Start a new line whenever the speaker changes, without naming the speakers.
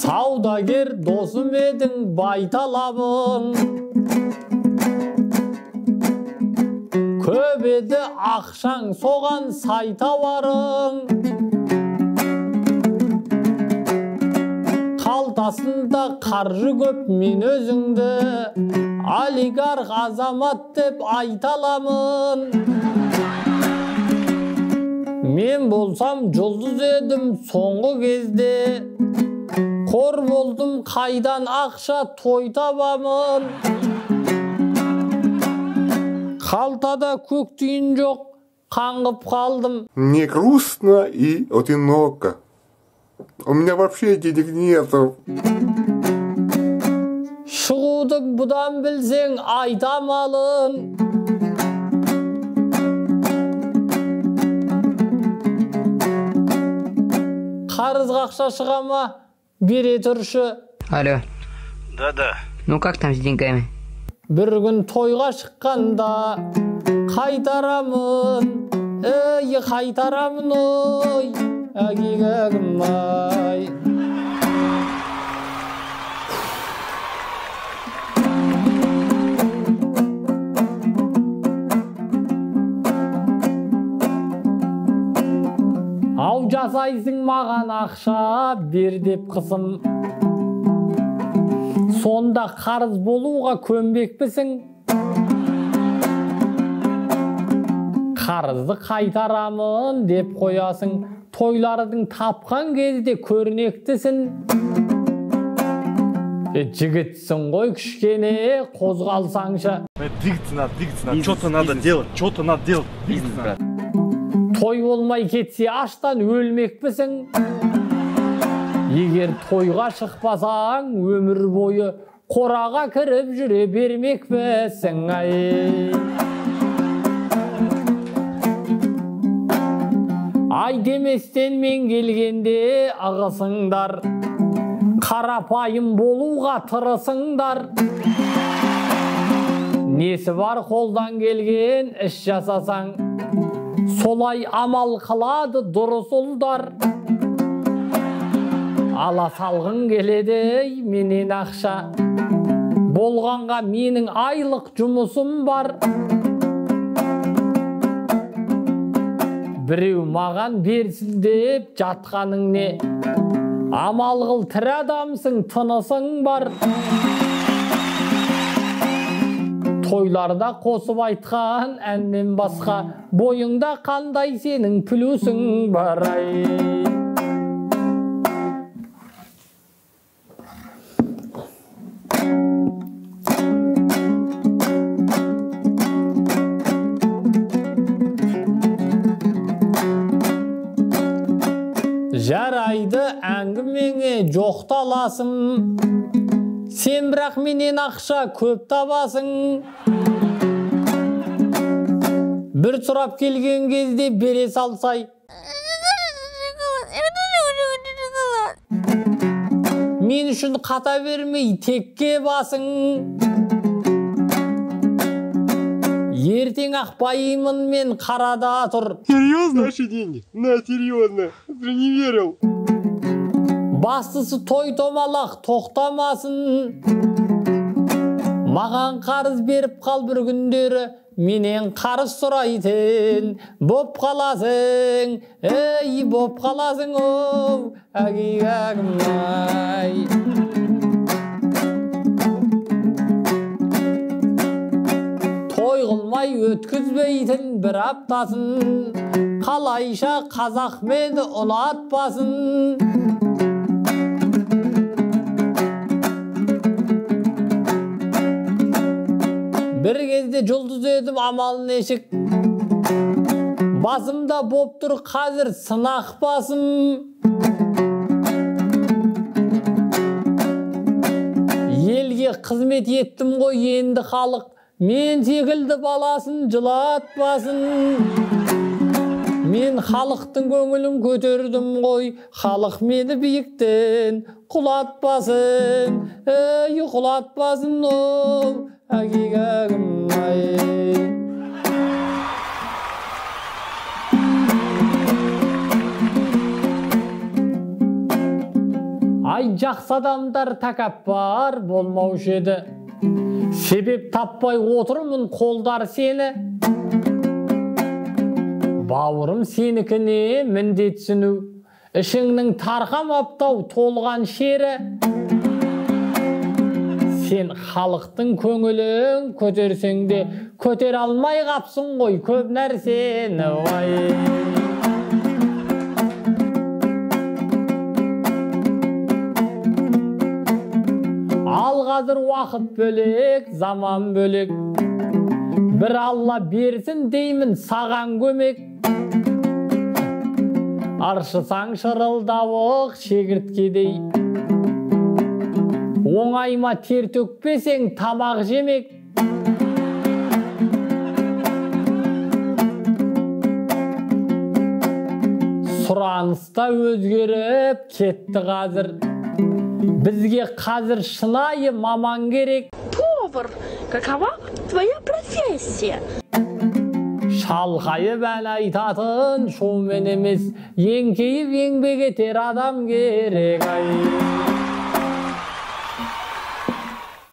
Саудагер досым едің байталабың, көп еді ақшаң соған сай тауарың. Қалтасында қаржы көп, мен өзіңді олигарх азамат деп айта аламын. Мен болсам жұлдыз едім соңғы кезде, қор болдым қайдан ақша той табамын. Қалтада көк тиын жоқ, қаңғып қалдым.
Мне грустно и одиноко. У меня вообще денег нету.
Шығудың бұдан білсең айтамалын. Қарызға ақша шыға ма? Бере тұршы.
Алло.
Да-да.
Ну как там с деньгами?
Бір күн тойға шыққанда қайтарамын, ей қайтарамын ой, әгегім ай. Ау жасайсың маған ақша бер деп қысым, сонда қарыз болуға көнбекпісің. Қарызды қайтарамын деп қоясың, тойлардың тапқан кезде көрнектісін. Жігітсің ғой кішкене, қозғалсаңшы.
Двигаться надо, двигаться надо. Что-то надо делать, что-то надо делать. Двигаться надо.
Той болмай кетсе аштан өлмекпісің. Егер тойға шықпасаң, өмір бойы қораға кіріп жүре бермекпісің. Ай. Ай деместен мен келгенде ығысыңдар, қарапайым болуға тырысыңдар. Несі бар қолдан келген іс жасасаң, солай амал қылады дұрыс ұлдар. Ала салғың келеді менен ақша, болғанға менің айлық жұмысым бар. Біреу маған берсін деп жатқаның не, амал қыл тірі адамсың, тынысың бар. Тойларда қосып айтқан әннен басқа, бойыңда қандай сенің плюсың бар ай. Жарайды әңгімеңе жоқталасың, сен бірақ менен ақша көп табасың. Бір сұрап келген кезде бере салсай, мен үшін қата бермей текке басың. Ертең ақ байымын мен қарада тұр.
Серьезно? Наши деньги? На, серьезно. Ты не верил.
Бастысы той томалақ тоқтамасын. Маған қарыз беріп қал бір күндері, менен қарыз сұрайтын боп қаласың. Ей, боп қаласың оу, әгегім ай. Той қылмай өткізбейтін бір аптасын, қалайша қазақ мені ұнатпасын. Бір кезде жұлдыз едім амал нешік, басымда боп тұр қазір сынақ басым. Елге қызмет еттім ғой енді халық, мен секілді баласын жылатпасын. Мен халықтың көңілін көтердім ғой, халық мені биіктен құлатпасын. Ей, құлатпасын оу, әгегім ай. Жақсы адамдар тәкаппар болмаушы еді. Себеп таппай отырмын қолдар сені. Бауырым сенікіне міндетсіну. Ішіңнің тарқамаптау толған шері. Сен халықтың көңілін көтерсең де көтере алмай қапсың ғой көп нәрсені. Ой. Ал қазір уақыт бөлек, заман бөлек. Бір Алла берсін деймін саған көмек. Аршысаң шырылдауық шегірткедей. Оңайма тер төкпесең тамақ жемек. Сұраныс та өзгеріп кетті қазір. Бізге қазір шынайы маман керек.
Повар, какова твоя профессия?
Шалқайып ән айтатын шоумен емес, еңкейіп еңбек етер адам керек. Ай.